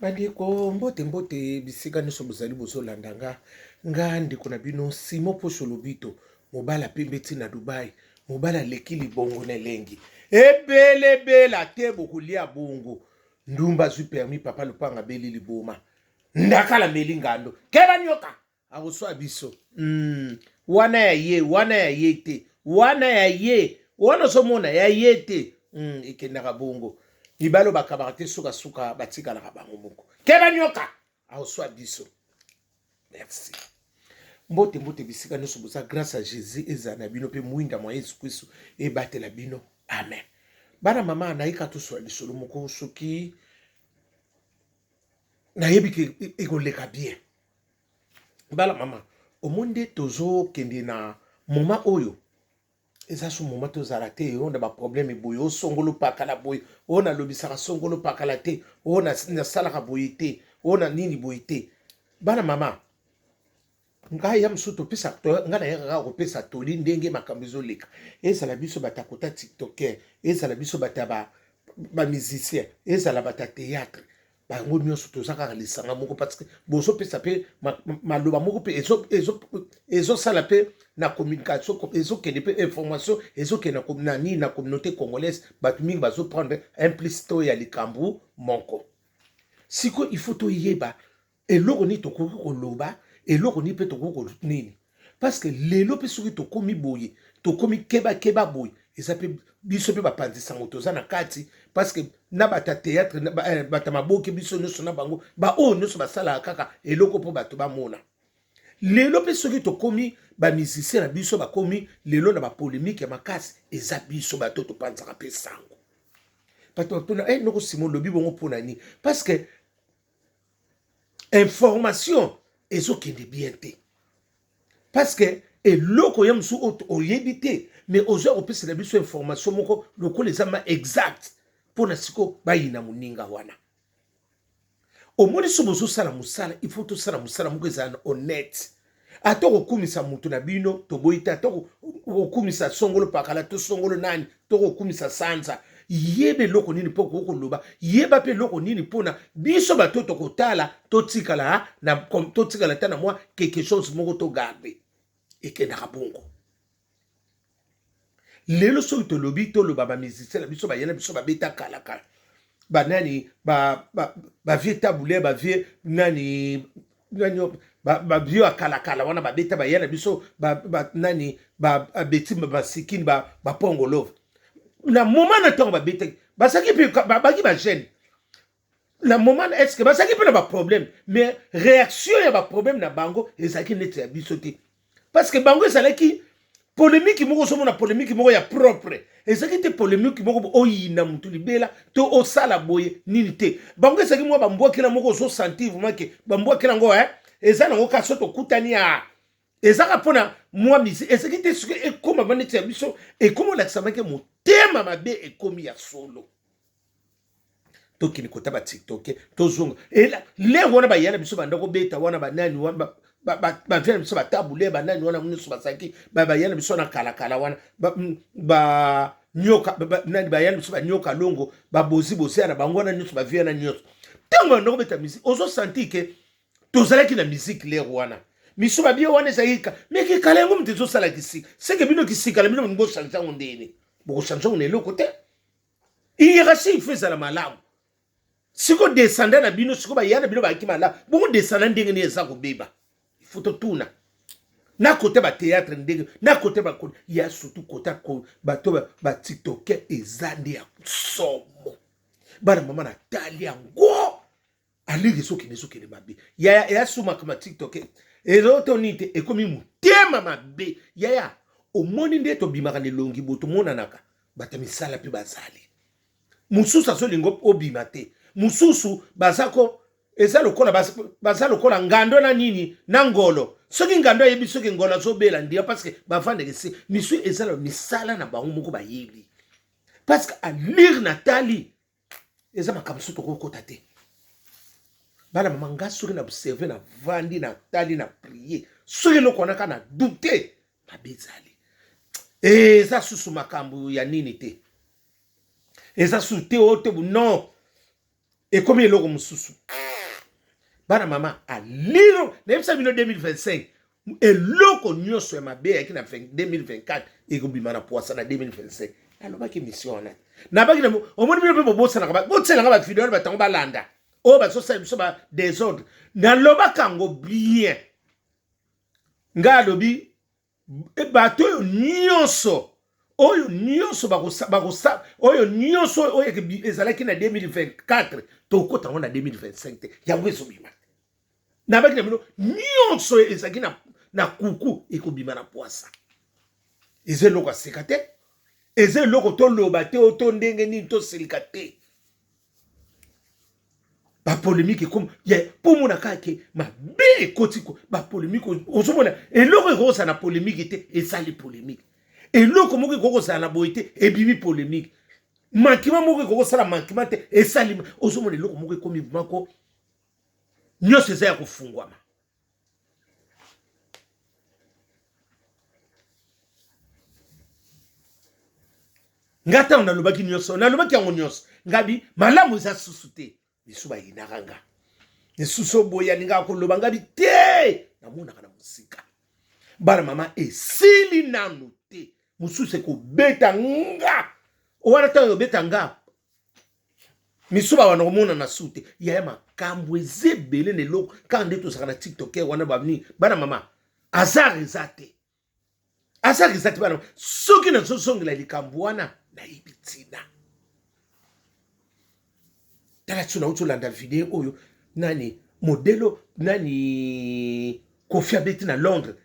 Bandeko, mbote mbote bisika nyonso bozali bozolanda nga, nga ndeko na bino Simon Posho Lobito, mobala pembe ti na Dubai, mobala aleki libongo na elengi ebelebela te, bokolia bongo. Ndumba azwi permis, papa lopanga abeli liboma, ndakala meli ngando, keba nyoka akoswa biso wana ya ye, wana ya ye te, wana ya ye, wana ozomona ya ye te. Ekendaka bongo, mibali oyo bakabaka te, sukasuka batikalaka bango moko. Keba nyoka akoswa biso. Merci. Mbote mbote bisika nyonso boza, grâce à Jésus ezala na bino mpe mwinda mwa Yesu Kristu ebatela bino. Amen. Bana mama, nayika toswa lisolo moko, soki nayebi ke ekoleka bien. Bala mama, omoni nde tozokende na moma oyo eza so moma tozala te oyo na baproblème boye, osongolo pakala boye, oyo nalobisaka songolo pakala te, oyo nasalaka boye te, oyo na nini boye te. Bana mama, ngai ya mosusu topesa, ngai nayaka kaka kopesa toli ndenge makambo ezoleka. Ezala biso bato ya kota tiktoker, ezala biso bato ya bamusicien, ezala bato ya théâtre, bango nyonso toza kaka lisanga moko, parce que bozopesa mpe maloba moko mpe ezosala mpe na communication, ezokende mpe information, ezokende na nini, na communauté congolaise. Bato mingi bazoprendre implicite oyo ya likambo moko. Sikoyo il faut toyeba eloko nini tokoki koloba, eloko nini mpe tokoki nini, parce que lelo mpe soki tokomi boye, tokomi kebakeba boye, eza mpe biso mpe bapanzi sango toza na kati, parce que na bato ya théâtre, bato ya maboke, biso nyonso na bango, baoyo nyonso basalaka kaka eloko mpo bato bamona. Lelo mpe soki tokomi bamusicien na biso bakomi lelo na bapolémique ya makasi, eza biso bato topanzaka mpe sango. Bato batuna noko Simon olobi bongo mpona nini? Parce que information ezokende bien te, parce que eloko ya mosusu oyo oyebi te, mais ozwa kopesela biso information moko lokola eza ma exact mpona sikoyo bayina moninga wana. Omoni, so bozosala mosala, il faut tosala mosala moko ezala na honnête. Ata kokumisa motu na bino toboyi te, ata kokumisa songolo pakala to songolo nani to kokumisa sanza, yeba eloko nini mpo okoki koloba, yeba mpe eloko nini mpona biso bato tokotala, totikala na totikala ata na mwa quelque chose moko togarde. Ekendaka bongo. Lelo soki tolobi, toloba bamusicien na biso, bayela biso babeta kalakala, banani, bavieux Tabu Ley, bavieux nani nani, bavieux ya kalakala wana babeta, baya na biso nani, babeti basikini, bapongolove na moment na ntango babetaki, bazalaki mpe baki bajeune na moment. Est ce que bazalaki mpe na baproblème? Mais réaction ya baproblème na bango ezalaki neti ya biso te, parce que bango ezalaki polémique moko, ozomona polémique moko ya propre, ezalaki te polémique moko oyina motu libela to osala boye nini te. Bango ezalaki mwa bambwakela moko, ozosentir vraiment ke bambwakela yango eza nango kaka so tokutani ya ezaka mpona mwa misi. Ezalaki te soki ekóma ba neti ya biso, ekóma olakisa make motema mabe ekomi ya solo. Tokende kota batiktok, tozonga lere wana baya na biso banda kobeta wana, banani wana, bavia na biso baTabu Ley, banani wana nyonso bazalaki, baya na biso na kalakala wana, banyoka nani, baya na biso banyoka longo, babozi bozia na bango wana nyonso, bavia na nyonso. Ntango banda kobeta musique, ozosentir ke tozalaki na musique lere wana, miso babie wana ezalaki ka me kikala yango moto ezosala kisika seke bino kisikala bino bolingi bochange yango ndeni? Bokochange yango na eloko te. Hiérarchie il faut ezala malamu. Siko descendant na bino, siko baya na bino bayaki malamu bongo, descendant ndenge nini eza kobeba? Il faut totuna na kota bathéâtre ndenge na kota bakota ya surtout kota bato batiktoker, eza nde ya somo. Bana mama, natali yango aleki, ezokende ezokende mabe yaya, eyasumaka ma TikTok ezotoni te, ekomi motema mabe yaya. Omoni nde tobimaka na elongi bo tomonanaka, bato ya misala mpe bazali mosusu azolinga obima te, mosusu baza ko eza lokola baza lokola ngando na nini na ngolo. Soki ngando ayebi soki ngolo azobela ndia, parce que bavandaka esi misu eza na misala na bango moko bayebi, parce que alire natali eza makambo so tokokota te. Bana mama, nga soki na observe, na vandi, na tali, na prie, soki eloko wana kaka na doute mabe ezali, eza susu makambo ya nini te, eza susu te oyo te, non, ekomi eloko mosusu. Bana mama aliro nayebisa bino 2025 eloko nyonso ya mabe eyaki na 2024 ekobima na pwasa na 2025. Nalobaki mission wana nabaki na omoni bino mpe bobosanaka, botielanga bavideo wana batango balanda oyo bazosala biso ba desordre. Nalobaka yango bien, ngai alobi bato oyo nyonso oyo nyonso bakosa oyo nyonso oyo ezalaki na 2024 tokota yango na 2025 te, yango ezobima. Nabaki na bino nyonso ezalaki na kuku ekobima na pwasa. Eza eloko ya sika te, eza eloko toloba te, to ndenge nini tosilika te. Bapolemike ekoma mpo omona kaka ke mabe ekoti bapolemike. Ozomona eloko ekoki kozala na polemike te, esali polemike. Eloko moko ekoki kozala na boye te, ebimi polemike. Mankima moko ekoki kosala mankima te, esali. Ozomona eloko moko ekomi mako nyonso eza ya kofungwama. Nga ntango nalobaki nyonso, nalobaki yango nyonso, ngabi malamu eza susu te. Misu bayinaka nga lisusu, oboye alingaka koloba ngabi te, namonaka na mosika. Bana mama, esili nanu te, mosusu ekobeta nga wana. Ntango ekobeta nga, misu bawana komona na su te. Yaya, makambo eza ebele na eloko kaka nde tozalaka na tiktoker wana banini. Bana mama, hasard eza te, hasard eza te. Bana, soki nazozongela likambo wana, nayebi ntina. Tala, so nauti olanda video oyo, nani modelo nani Kofi abeti na Londres,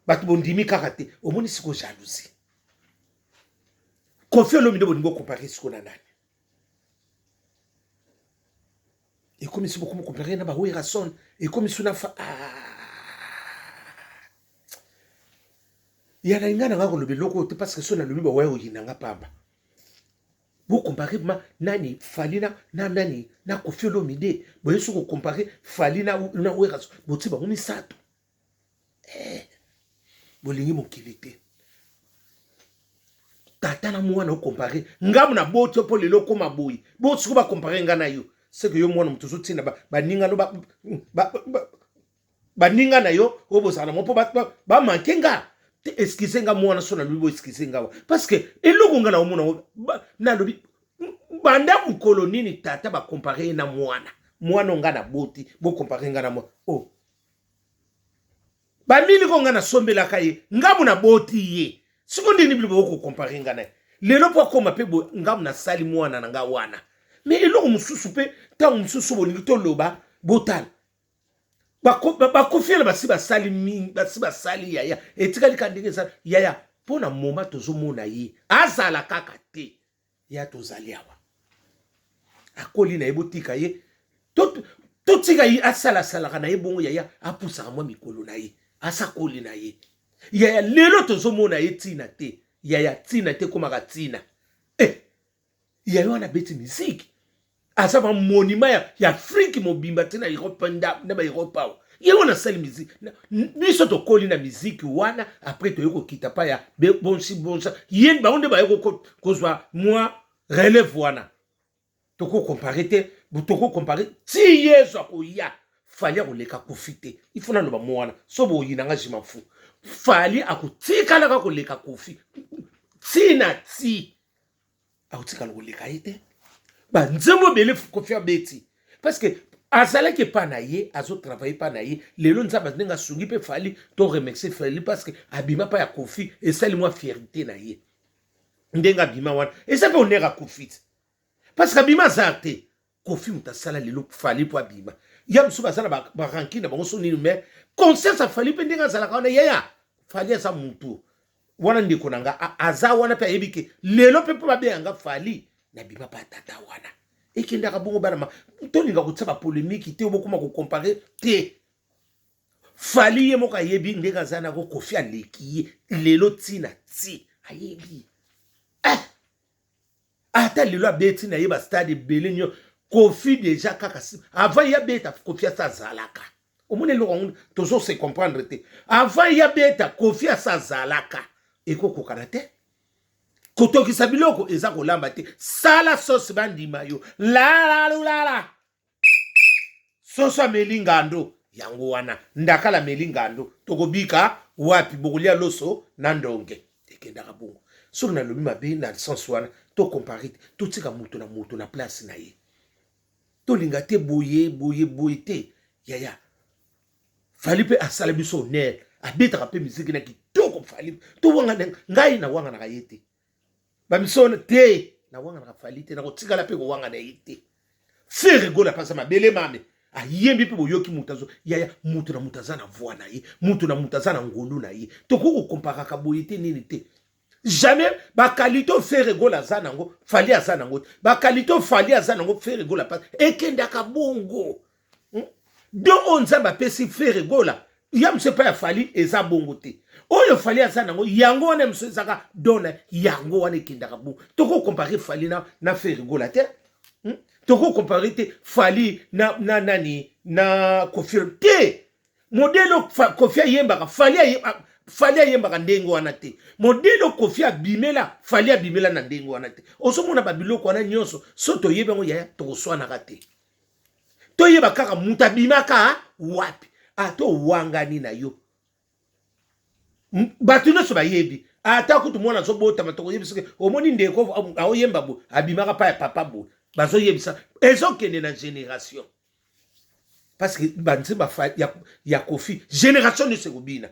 bato bondimi kaka te. Omoni siko jalousie. Kofi Olomide bolingi okompare siko na nani? Ekomi si bokomi kompare na baWerason, ekomi su na fa ah. Ya na ngai nanga koloba eloko oyo te, parce que so nalobi bawaya oyina nga pamba. Bokompare ma nani Fali na nani na Kofi Olomide, boye so kokompare Fali na Werason, botie bango misato eh. Bolingi mokili te, tata na mwana okompare ngamu na boti mpo lelo okóma boye. Bo siko bakompare nga na yo, seke yo mwana moto ozotinda baninga no, baninga na yo oyo bozala na mo mpo bamanke nga te. Excuse nga mwana, so nalobi bo excuse nga wa, parce que eloko nga na omona, nalobi banda mokolo nini tata bakompare ye na mwana? Mwana nga na boti, bokompare nga na mwana oh. Bamiliko nga nasombelaka ye, ngamu naboti ye, siko ndeni bino bokokompare nga na ye lelo mpo akóma mpe boye? Ngamu nasali mwana na nga wana. Me eloko mosusu mpe, ntango mosusu bolingi toloba, botala bakofiela basi basali mingi, basi basali yaya, etikali kaka ndenge eza yaya. Mpo na moma tozomona ye azala kaka te ya tozali awa, akoli na ye, botika ye, totika ye asalasalaka na ye bongo yaya, apusaka mwa mikolo na ye, asakoli na ye yaya. Lelo tozomona ye ntina te yaya, ntina te, ekomaka ntina eh, yaya wana abeti miziki, aza ba monument ya Afrique mobimba te, na Europe, na ba Europe awa. Ye wana asali miziki, biso tokoli na miziki wana. Après toye kokita pa ya bonsi bonsa ye, bango nde baye kozwa mwa relève wana. Tokokompare te, tokokompare ti Yesu akoya. Fali akoleka Kofi te, ifo naloba mo wana. So boyinanga, je m'en fous. Fali akotikalaka koleka Kofi ntina ti akotikala koleka ye te. Banzembo ebele Kofi abeti parce que azalaki epa na ye, azotravaille epa na ye. Lelo Nzambe ndenge asungi mpe Fali, to remercie Fali parce que abima mpa ya Kofi, esali mwa fierté na ye ndenge abima wana. Eza mpe honneur ya Kofi te parce que abima azar te. Kofi moto asala lelo Fali mpo abima. Ya mosusu baza na barankine na bango so nini, mais conscience afali mpe ndenge azalaka wana yaya. Fali aza mutu wana, ndeko na nga aza wana mpe ayebi ke lelo mpe mpo babenga nga Fali, nabima mpe atata wana. Ekendaka bongo bana ma, tolinga kotia bapolemiki te, bokoma kokompare te. Fali ye moko ayebi ndenge aza nako, Kofi aleki ye lelo ntina ti ayebi eh! Ata lelo abeti na ye bastade ebele nyo Kofi deja kaka avant ye abeta, Kofi asa azalaka. Omoni eloko yango, tozo se comprendre te. Avant ye abeta, Kofi asa azalaka. Ekokokana te, kotokisa biloko eza kolamba te. Sala sauce bandima yo lalalulala. Soso ameli ngando yango wana, ndakala ameli ngando, tokobika wapi? Bokolia loso na ndonge. Ekendaka bongo. Soki nalobi mabe na sens wana, to comparer te, totika moto na moto na place na ye. Tolinga te boye boye boye te yaya. Fally pe asala biso honneur, abetaka pe miziki na kitoko Fally. Towangana ngai nawanganaka ye te. Ba miso te nawanganaka Fally te, nakotikala pe kowangana ye te. Ferre Gola pasa mabele mame ayembi mpe boyoki moto azo yaya, moto na moto aza na voix na ye, moto na moto aza na ngolu na ye. Tokoki kokomparaka boye te nini te. Jamais baqualité oyo Ferre Gola aza nango Fally aza nango te, baqualité oyo Fally aza nango Ferre Gola pasa ekendaka bongo. Don oyo Nzambe apesi Ferre Gola ya mosu epai ya Fally eza bongo te. Oyo Fally aza nango yango wana mosu ezaka don na yango wana ekendaka bongo. Tokokompare Fally na Ferre Gola te. Tokokompare te Fally na nani na Koffi te. Modèle Koffi ayembaka, Fally ayembaka ndenge wana te. Modèle Koffi abimela, Fally abimela na ndenge wana te. Ozomona babiloko wana nyonso, so toyebi yango yaya, tokoswanaka te. Toyeba kaka moto abimaka wapi, ata owangani na yo. Bato nyonso bayebi, ata kutu mwana azobotama tokoyebi soki omoni ndeko aoyemba boye abimaka pa ya papa boye, bazoyebisa ezokende na génération. Parce que banzemba ya Koffi génération nyonso ekobina,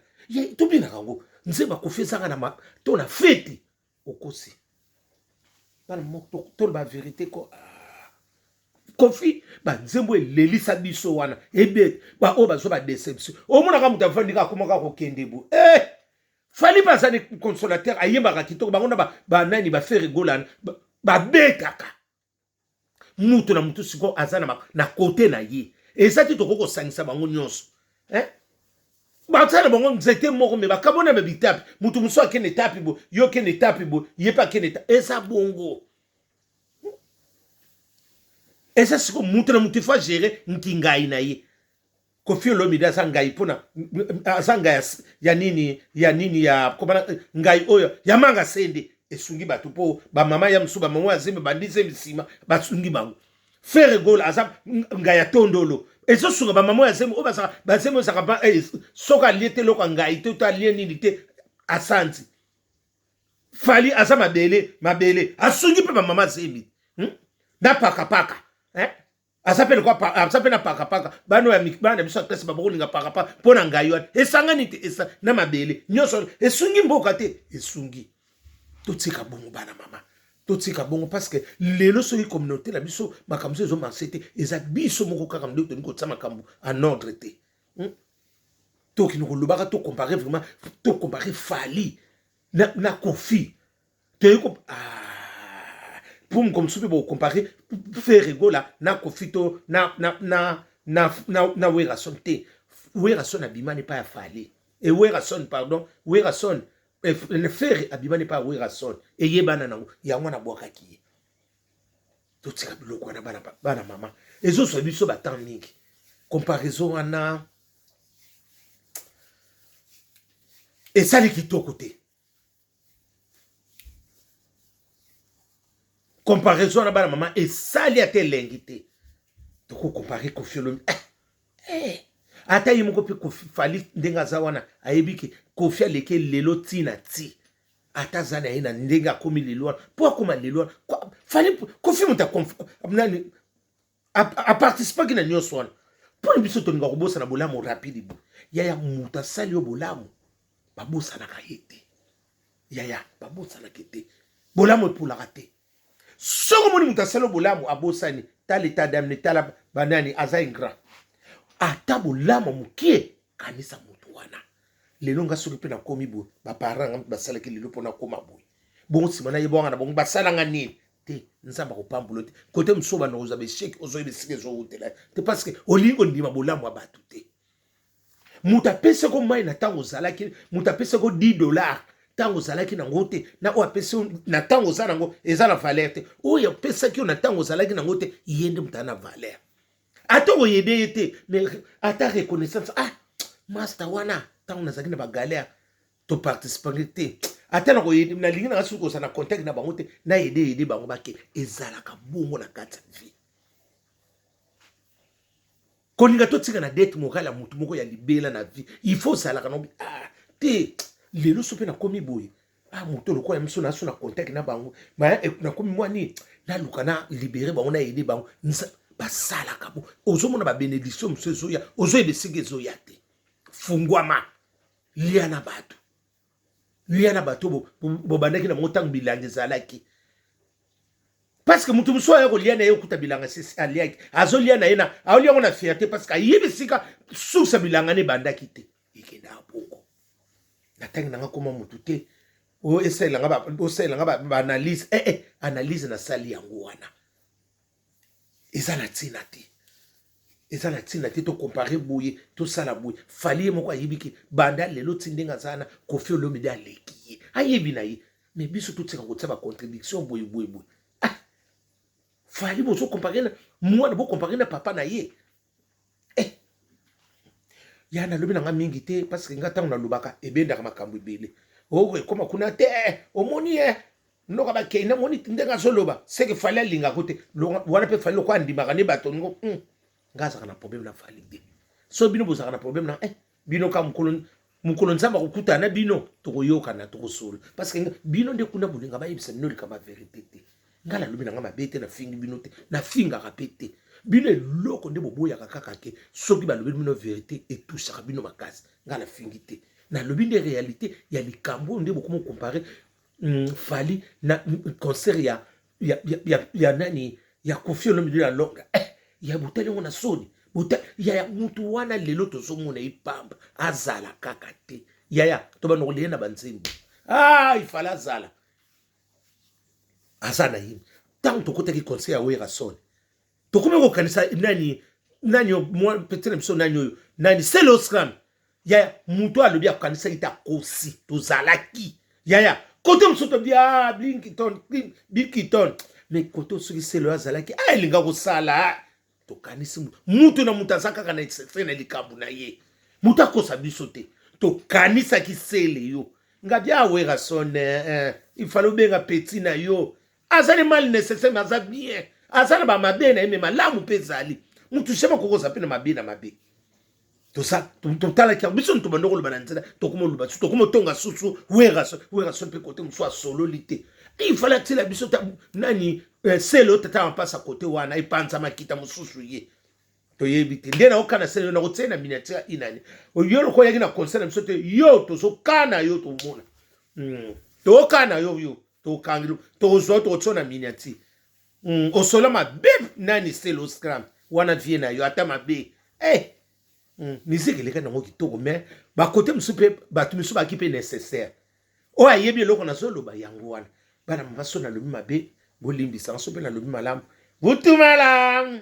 tobinaka yango. Nzemba Koffi ezanga na to na feti okosi bana moko toloba vérité ko. Koffi banzembo elelisa biso wana ebete, baoyo bazwa badéception, omonaka moto avandi kaka akomaka kokende bo. Fally mpe aza consolateur, ayembaka kitoko, bango na banani baFerre Gola babetaka mutu na mutu. Sikoyo aza na kote na ye, eza te tokoki kosangisa bango nyonso. Basala bango nzete moko me bakabona na bitapi, mutu mosusu akende etapi boye, yo okende etapi boye, ye mpe akende etapi, eza bongo. Eza sikoyo mutu na mutu ifo agérer nkingai na ye. Koffi Olomide aza ngai mpona aza ngai ya nini ya nini ya komana ngai oyo ya manga sende esungi bato mpo bamama ya mosusu, bamama ya zembe bandi zembe nsima basungi bango. Ferre Gola aza ngai ya tondolo, ezosunga bamama ya zembe oyo bazaka bazembe oyo ezaka soki alie te eloko ya ngai te to alie nini te asanzi. Fally aza mabele mabele, asungi mpe bamama zembi na pakapaka, eh? Aza mpe lokwa aza mpe na pakapaka, bana ya bana biso ya classe babokolinga pakapaka mpo na ngai wana esangani te esa na mabele nyonso esungi mboka te esungi. Totika bongo bana mama, totika bongo parce que lelo soki communauté na biso makambo so ezomarcher te, eza biso moko kaka nde tolingi kotia makambo en ordre te. Tokende kolobaka tocompare vraiment, tocompare Fally na Koffi, toyei ko po moko mosusu mpe bokompare Ferre Gola na Koffi to na Werrason te. Werrason abimani epai ya Fally e Werrason, pardon, Werrason, Ferre abimani epai ya Werrason, eyebana nango yango wana abwakaki ye. Totika biloko wana bana, bana mama, ezozwa biso batemps mingi comparaison wana esali kitoko te. Comparaison wana bana mama esali ata elengi te. Tokocompare Koffi Olomide, eh. Ata ye moko mpe Koffi, Fally ndenge aza wana ayebi ke Koffi aleki lelo ntina ti ata aza na ye na ndenge akomi lelo wana mpo akóma lelo wana Fally, Koffi moto nani aparticipaki na nyonso wana. Mpona biso tolinga kobosana bolamu rapide bo yaya, moto asali yo bolamu babosanaka ye te yaya, babosanaka te, bolamu epulaka te. Soki omoni moto asali yo bolamu abosani, tala état d'âme, tala banani, aza ingrat. Ata bolamu mokie, kanisa moto wana. Lelo nga soki mpe nakomi boye, baparent nga basalaki lelo mpo nakóma boye bongo, nsima nayeba wanga na bongo basalanga nini te. Nzambe akopambola te kote mosusu banda kozwa baéchec, ozoyeba esika ezowutela te parce que olingi kondima bolamu ya bato te. Moto apesako mai na ntango ozalaki, moto apesako 10 $ ntango ozalaki nango te, na oyo apesi na ntango oza nango eza na valeur te. Oyo apesaki yo na ntango ozalaki nango te, ye nde moto aza na valeur. Ata okoyede ye te, mais ata reconnaissance, ah master wana ntango nazalaki na bagalère toparticipaki te, ata nalingi nanga soki kozala na contact na bango te, nayede yede bango bake. Ezalaka bongo na kati ya vie. Kolinga totika na dette morale ya motu moko ya libela na vie. Il faut ozalaka na ah, te lelo so mpe nakomi boye, ah, moto lokola miso naso na contact na bango, eh, nakomi mwa nini, naluka na libere bango, na aide bango. Basalaka bo ozomona babenediction mosusu ezoya, ozoyeba esika ezoya te. Fungwama, lia na bato, lia na bato bobandaki na bango ntango bilanga ezalaki, parce que moto mosusu aya kolia na ye, okuta bilanga aliaki, azolia na ye na aolia yango na fierté, parce que ayebi esika source ya bilanga na ebandaki te. Ekenda bongo. Natangi nanga koma motu te osalelanga baanalyse, eh, eh, analyse nasali yango wana eza na ntina te, eza na ntina te. Tocomparer boye, tosala boye. Fally ye moko ayebi ke banda lelo ti ndenge aza wana, Koffi Olomide aleki ye, ayebi na ye. Mais biso totika kotia bacontradiction boye boye boye. Ah, Fally bozocomparer na mwana, bocomparer na papa na ye, eh. Ya nalobi na nga mingi te, parce que nga ntango nalobaka ebendaka makambo ebele. Oko ekóma kuna te, omoni ye ndoka bakei, namoni ndenge azoloba seke Fally alingako te wana mpe. Fally lokwa andimaka nde bato ngo, Nga azalaka na problème na Fally te. So bino bozalaka na problème na, eh, bino ka mokolo mokolo Nzambe akokutana na bino, tokoyokana, tokosolo, parce que bino nde kuna bolinga bayebisa bino likambo ya vérité te. Ngai nalobi na nga mabe te, nafingi bino te, nafingaka mpe te bino. Eloko nde boboyaka kaka ke soki balobi bino vérité, etusaka bino makasi. Ngai nafingi te, nalobi nde réalité ya likambo oyo nde bokoma comparer Fally na concert ya nani, ya Koffi Olomide ya Longa, eh, ya botali yango na soni ya mutu wana. Lelo tozomona ye pamba, azala kaka te. Yaya, tobanda kolia na banzembo. Ah, ifale azala, aza na ye. Ntango tokotaki concert ya Werrason, tokomi kokanisa nani, nani petit na biso, nani oyo, nani, Celeo Scram. Yaya, moto alobi akokanisaki te, akosi. Tozalaki, yaya, kote mosusu tobi, ah, Blinkiton, Bilkiton, mais kote soki Celeo azalaki, ah, elinga kosala. Tokanisi mutu na mutu aza kaka na ese na likambo na ye, moto akosa biso te. Tokanisaki Celeo ngabi a Werrason, eh, il fallait obenga petit na yo. Azali mal nécessaire, mais aza bien, aza na bamabe na ye, mais malamu mpe ezali. Mutu shema kokoza mpe na mabe na mabe. Totalaki yango biso, tobanda koloba na nzela, tokoma oloba, tokoma otonga susu Werrason. Werrason mpe kote mosusu asololi te, il fallait atiela biso nani, Celeo tata mapasa kote wana epanza makita mosusu. Ye toyebi te nde naokana Celeo, nakotia na miniature inani yo lokola oyaki na concert na biso te. Yo tozokana yo, tomona tokana yo, yo tokangi, tokozwa, tokotia na miniature. Osola mabe nani, Celeo Scram wana, vie na yo ata mabe, eh. Musique eleka nango kitoko, mais bakote mosusu mpe bato mosusu baki mpe nécessaire. Oyo ayebi eloko nazoloba yango wana. Bana mama, so nalobi mabe, bolimbisanga, so mpe nalobi malamu, butumala.